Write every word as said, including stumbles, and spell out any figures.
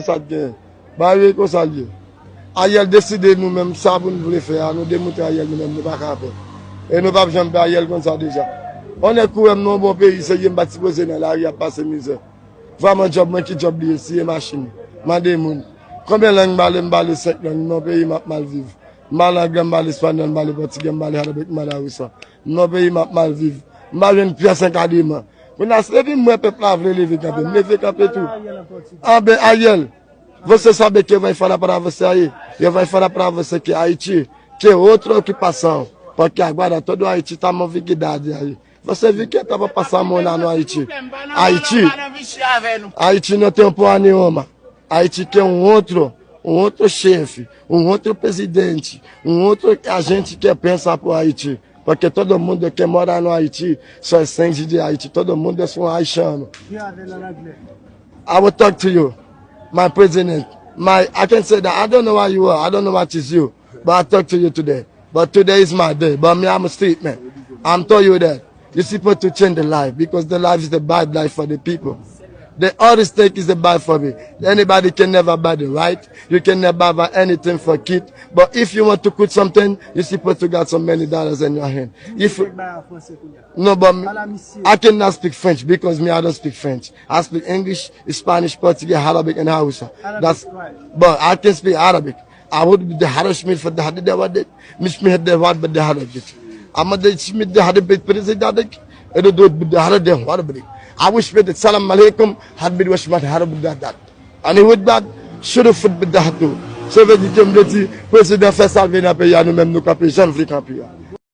Sa t gen. Bagay konsa l ye. Ariel deside nou menm sa pou n vle fè a, nou demontre Ariel nou menm nou pa ka fè. E nou p ap janm fè Ariel konsa deja. On nèg kouwè m nan yon bon peyi serye, m pa t sipoze nan lari ap pase mizè. Vwa mwen djòb mwen ki djòb li ye, siye machin, mande moun. Konbyen lang m pale? M pale senk lang nan yon peyi m ap mal viv. M pale anglè, m pale espanyòl, m pale pòtigè, m pale arabik, m pale awousa. M nan yon peyi m ap mal viv. M pa jwenn pyès ankadreman. Kounye a, se depi m wè pèp la vle leve kanpe, m leve kanpe tou. Anben Ariel, você sabe que vai falar para você aí? Eu vai falar para você que Haiti, que outra ocupação, porque agora todo Haiti tá mal vigilado aí. Você viu que tava passando lá no Haiti? Haiti, Haiti não tem porra nenhuma. Haiti quer um outro, um outro chefe, um outro presidente, um outro agente que pensa pro Haiti. Porque todo mundo que mora no Haiti só é sente de Haiti. Todo mundo é um haitiano. I will talk to you, my president. My, I can say that I don't know where you are. I don't know what is you. But I talk to you today. But today is my day. But me, I'm a street man. I'm tell you that. You supposed to change the life because the life is the bad life for the people. The hardest thing is the bad for me. Anybody can never buy the right. You can never buy anything for kid. But if you want to cook something, you supposed to got so many dollars in your hand. If no, but me, I cannot speak French because me, I don't speak French. I speak English, Spanish, Portuguese, Arabic, and Hausa. That's, but I can speak Arabic. Aud bidde harash mil fadde hadde de wadde, mis mi hedde wad bidde harash git. Amma de shmit de hadde bit president de, edo do bidde hadde de wad bidde. Awish bidde salam alaikum, had bid washmat harab bidde dat. Ani wid bad, shudu fut bidde hatu. Se vle di ke m vle di, prezidan fè sa l vle nan peyi a, nou menm nou kanpe jan l vle kanpe a.